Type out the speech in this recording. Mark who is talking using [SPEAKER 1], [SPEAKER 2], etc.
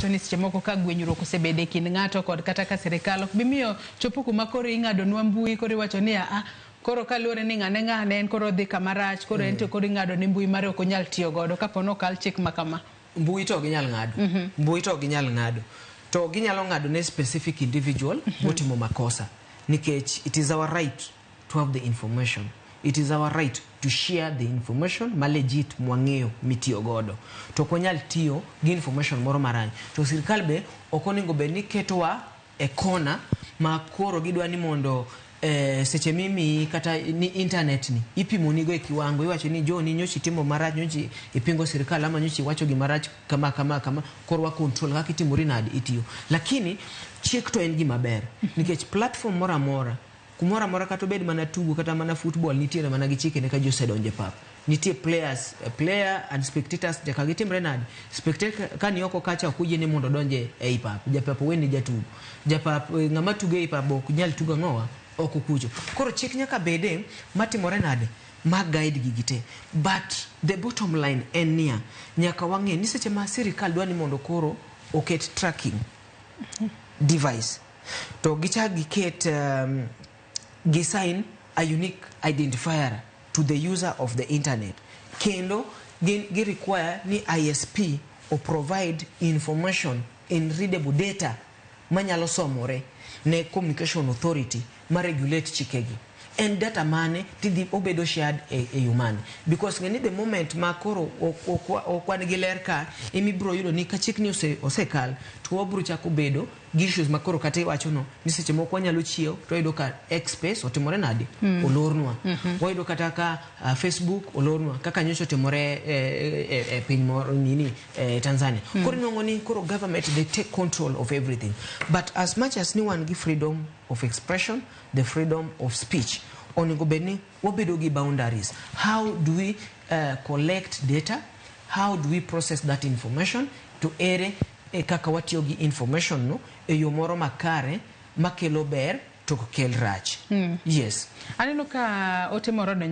[SPEAKER 1] Ni seche moko ka gwenyruok osebedo e kind ng'ato kod kata ka sirikal ok bi miyo chopo kuma koro ing'adonwa mbui, koro iwacho ni aa, koro kaluwore ni ng'ane ng'ane en koro odhi kama rach, koro en to koro ing'ado ne mbui mare, ok onyal tiyo godo kapo ni okal chik ma kama.
[SPEAKER 2] Mbui to ok ginyal ng'ado. Mbui to ok ginyal ng'ado, to ginyalo ng'ado ne specific individual motimo makosa, nikech it is our right to have the information, it is our right to share the information ma legit mwang'eyo mitiyo godo, to ok wanyal tiyo gi information moro marach. To sirikal be ok onego bed ni ketowa e kona ma koro gidwa ni mondo seche mimiyi kata ni internet ni ipimonigo e kiwango, iwacho ni Joni nyocha itimo marach, nyocha ipingo sirikal ama nyocha iwacho gima rach kama kama kama, koro wa control kaka itimori nade itiyo. Lakini chik to en gima ber, nikech platform moro amora, kumoro amora, kata obed mana tugo kata mana football, nitiere mana gi chikene. Ka ji osedonjo e pap, nitie players, player and spectators nyaka gitimre nade. Spectator ka ni oko kacha ok oyiene mondo odonje ei pap. Japap oweni jatugo, japap ng'ama tugo ei pap ok nyal tugo ang'owa oko kucho. Koro chik nyaka bede matimore nade ma guide gigi te. But the bottom line en niya, nyaka wang'e ni seche ma sirikal dwa ni mondo koro oket tracking device, to gichak giket gi sign a unique identifier to the user of the internet, kendo gin gi require ni ISP o provide information in readable data manyalo somore ne Communication Authority ma regulate chikegi, en data mane tidhi obedo shared e yo mane, because ng'e ni the moment ma koro ok wan gi ler ka emibiro yudo ni ka chikni osekal to wabiro chako bedo gi issues ma koro kata iwacho no ni seche moko wanyalo chiew to wayudo ka X space otimore nade, olornwa, wayudo kata ka Facebook olornwa kaka nyocha otimore e piny moro nini, Tanzania. Koro inuang'o ni koro government, they take control of everything. But as much as ni wan gi freedom of expression, the freedom of speech, onego bed ni wabedo gi boundaries. How do we collect data? How do we process that information? To ere e kaka watiyo gi information no e yo moro makare makelo ber to ok kel rach? Yes.
[SPEAKER 1] Aneno ka ote moro donjo.